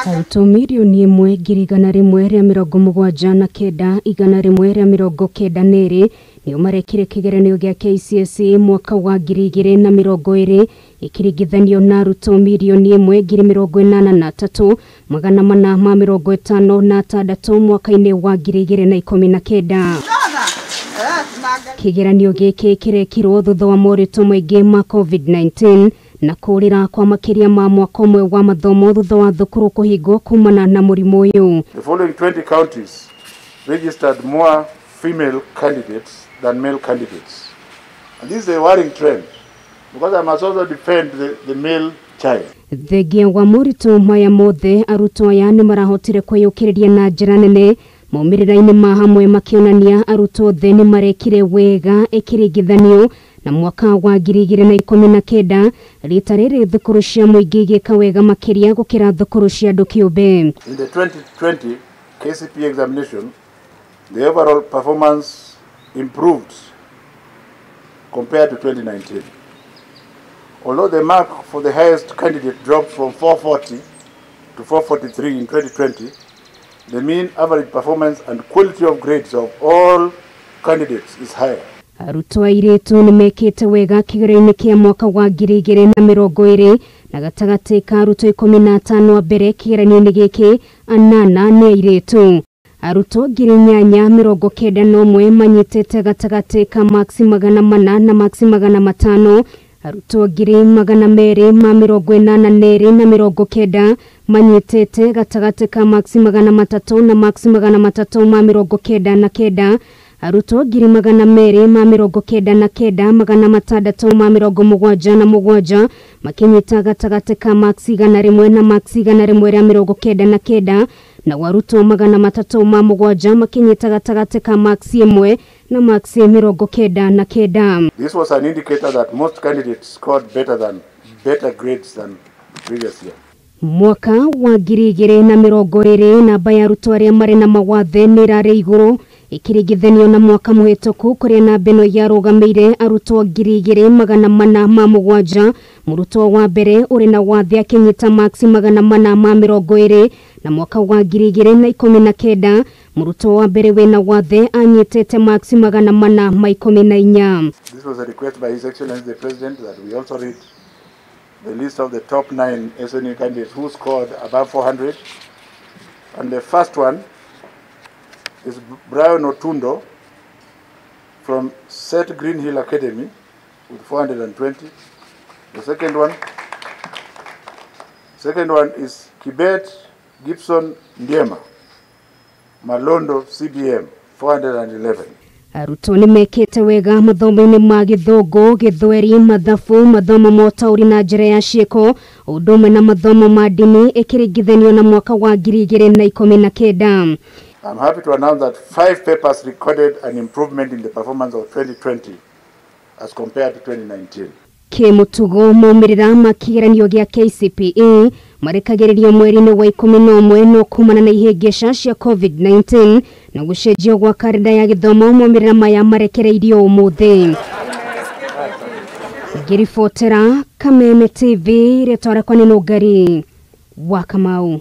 Arutwo 1,179,192 nĩo marekire kĩgeranio gĩa KCSE mwaka wa 2020 ikiringithanio na arutwo 1,083,456 mwaka-inĩ wa 2019. Kĩgeranio gĩkĩ kĩrekirwo thutha wa moritũ maingĩ ma COVID-19 na kũrĩra kwa makĩria ma mwaka ũmwe wa mathomo thutha wa thukuru kũhingwo kumana na mũrimũ ũyũ. The following 20 counties registered more female candidates than male candidates. And this is a worrying trend because I must also defend the male child. Thengia wa moritũ maya mothe, arutwo aya nĩ marahotire kwĩyũkĩrĩria na njĩra nene. Maumĩrĩra-inĩ ma hamwe makĩonania arutwo othe nĩ marekire wega ĩkĩringithanio na mwaka wa 2019 rita rĩrĩ thukuru cia mũingĩ igĩka wega makĩria gũkĩra thukuru cia andũ kĩũmbe. In the 2020 KCPE examination, the overall performance improved compared to 2019. Although the mark for the highest candidate dropped from 440 to 443 in 2020, the mean average performance and quality of grades of all candidates is higher. Arutwo airĩtu nĩ mekĩte wega kĩgeranio-inĩ kĩa mwaka wa 2020 na gatagatĩ ka arutwo 15 a mbere kĩgeranio-inĩ gĩkĩ 8 nĩ airĩtu. Arutwo 8,091 manyitĩte gatagatĩ ka maksi 400 na maksi 500. Arutwo 282,90 manyitĩte gatagatĩ ka maksi 300 na maksi 399. Arutwo 299,677 makinyita gatagatĩ ka maksi 101 na maksi 199 na arutwo 307 makinyita gatagatĩ ka maksi 1 na maksi 99. This was an indicator that most candidates scored better grades than the previous year. Mwaka wa 2020 namba ya arutwo arĩa marĩ na mawathe nĩ ĩrarĩ igũrũ ikiringithanio na mwaka mũhĩtũku kũrĩa namba ĩno yarũgamĩire arutwo 2407. Mũrutwo wa mbere ũrĩ na wathe akĩnyita maksi 420 na mwaka wa 2019 mũrutwo wa mbere wĩna wathe anyitĩte maksi 414. This was a request by His Excellency the President that we also read the list of the top 9 SNU candidates who scored above 400. And the first one is Brian Otundo from Set Green Hill Academy with 420. The second one is Kibet Gibson Ndiema, Malondo CBM, 411. Arutwo nĩ mekĩte wega mathomo-inĩ ma Gĩthũngũ, Gĩthweri, mathabu, mathomo ma ũtaũri na njĩra ya ciĩko, ũndũ ũmwe na mathomo ma ndini ĩkĩringithanio na mwaka wa 2019. I'm happy to announce that 5 papers recorded an improvement in the performance of 2020 as compared to 2019. Kĩmũtugo maumĩrĩra ma kĩgeranio gĩa KCPE marekagĩrĩrio mweri-inĩ wa 11 no kumana na ihĩngĩca cia COVID-19 na gũcenjio gwa karenda ya gĩthomo maumĩrĩra maya marekereirio ũmũthĩ. Ngĩribotera Kameme TV, rĩtwa rĩakwa nĩ Nũngari wa Kamau.